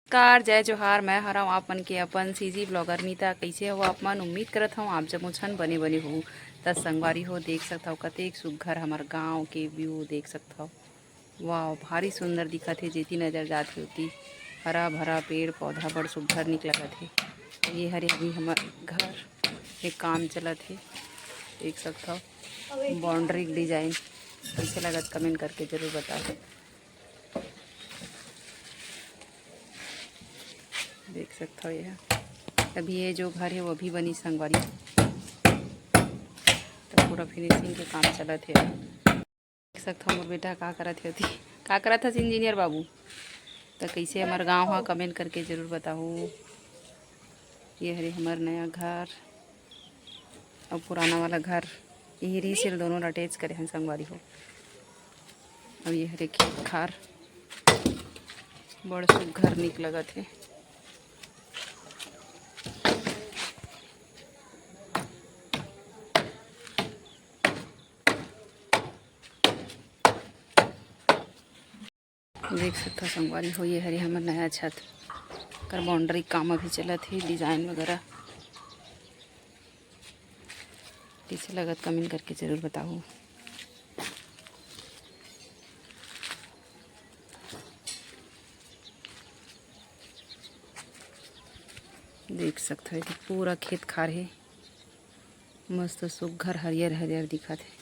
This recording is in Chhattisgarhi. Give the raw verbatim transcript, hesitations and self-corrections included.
नमस्कार, जय जोहार, मैं हरव आप मन के अपन सीजी ब्लॉगर मीता। कइसे हव आप मन? उम्मीद करत हव आप जम्मो झन बने बने हो। त संगवारी हो, देख सकथव कतेक सुग्घर हमर गांव के व्यू देख सकथव। वाओ, भारी सुंदर दिखत हे। जेती नजर जात हे ओती हरा भरा पेड़ पौधा बड़ सुग्घर निक लगत हे। ये हरे अभी हमर घर के काम चलत हे, देख सकथव। बाउंड्री के डिजाइन कइसे लगत, कमेंट करके जरूर बताओ। देख सकथव, ये अभी ये जो घर हे वो भी बनी संगवारी। त पूरा फिनिशिंग के काम चलत हे। देख सकथव मोर बेटा का करत हे ओती। का करत हस इंजीनियर बाबू? त कइसे हमर गांव ह, कमेंट करके जरूर बताहू। ये हरे हमर नया घर। अउ पुराना वाला घर इही रिहिस, एला दोनों ला अटैच करे हन संगवारी हो। अउ ये हरे खेत खार, बड़ सुग्घर निक लगत हे। देख सकथव संगवारी हो, ये हरे हमर नया छत कर बाउंड्री काम अभी चलत हे, डिजाइन वगैरह कइसे लगत, कमेंट करके जरूर बताहू। देख सकथव, ये पूरा खेत खार हे, मस्त सुग्घर हरियर हरियर दिखत हे।